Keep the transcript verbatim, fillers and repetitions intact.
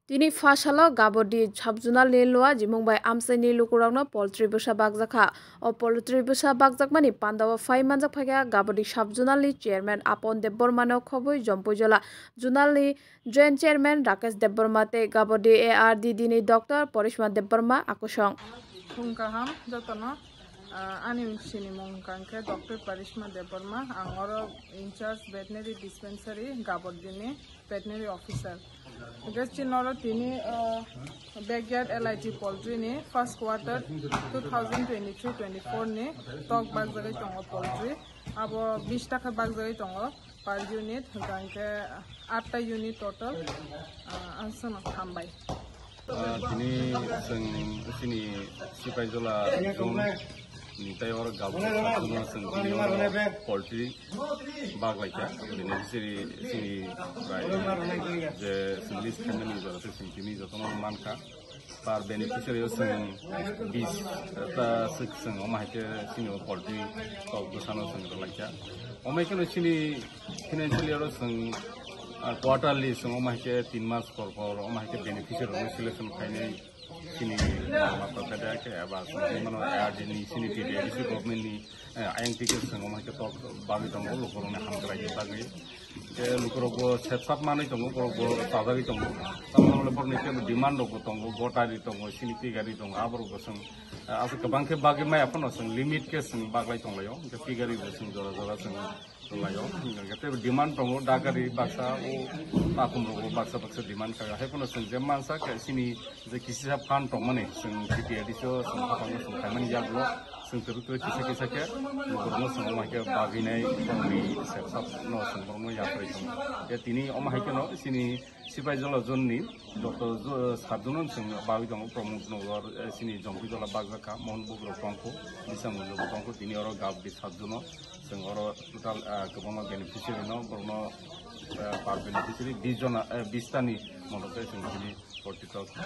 Tini pha salo Gabodi sub-zonal ni Luajimung bai amchaini lukurokno poultry bwsa bakjakha. O poultry bwsa bakjakmani pandao phai manjak phaikha Gabodi sub-zonal ni chairman Apon Debbarma no khobwi Jompuijola zonal ni joint chairman Rakesh Debbarma tei Gabodi A R D D ni doctor Porishma Debbarma akusong. Phung kaham jotono, ah, ani sinimung hwnkha khe doctor Porishma Debbarma, ang oro in charge veterinary dispensary Gabodi ni veterinary officer. Hwnkhe chini oro tini, ah, backyard L I T poultry ni first quarter two thousand twenty-three twenty-four ni tok bakjagwi tongo poultry. Abo bish ta khe bakjagwi tongo per unit, hwnkha khe atta unit total, ah, ang sono hambai. Ah, tini chwng chini Sipaijola zone ni tei oro Gabodi sub-zonal chwng tini oro poultry bak lai kha. Bini bisiri chini bai je chwng list khaimani jora se chwng tini jotono man kha. Per beneficiary o chwng bis ta swk chwng omo hai khe chini o poultry tok bwsano chwng rw lai kha. Omo hai kheno chini financial year o chwng, ah, quarterly chwng omo hai khe tin mas por por omo hai khe beneficiary rokno selection khainai. Chini mama papa da khe eba chwng mano A R D ni chini T D A D C government ni, eh, ayang tike chwng omo hai khe tok bagwi tongo lukurokni hamkrai bagwi. Khe lukurokbo sepsap manwi tongo, borokbo chajagwi tongo. Tamoni borokni khe demand rokbo tongo, gotari tongo, chini pigari tongo, aborokbo chwng, eh, aswk kwbang khe bagwi maya phano chwng limit khe chwng baglai tonglaio. Hwnkhe pigari bo chwng jora jora chwng tonglaio. Hwnkhe tei demand tongo, dagari baksa o takhum rokbo baksa baksa demand khaio. Hai phano chwng je mansa khe chini je kisisa phan tongmani chwng T D A D C o chwng hapangno chwng khaimani yagulo chwng kwrwi kwrwi kisa kisa khe borokno chwng omo hai khe bagwinai borokni sepsap no chwng borokno yaphrai tongo. Khe tini omo hai kheno chini Sipaijola zone ni joto jo-, sub-zone no chwng bagwi tongo, Pramod Nagar, eh, chini Jompuijola bakjakha, Mohonpur rok tongkho, Bisamgunjo bo tongkho, tini oro Gabodi sub-zone no chwng oro total, ah, kwbangma beneficiary no, borokno, ah, per beneficiary bis jona, eh, bis tani moto khe chwng tini forty thousand.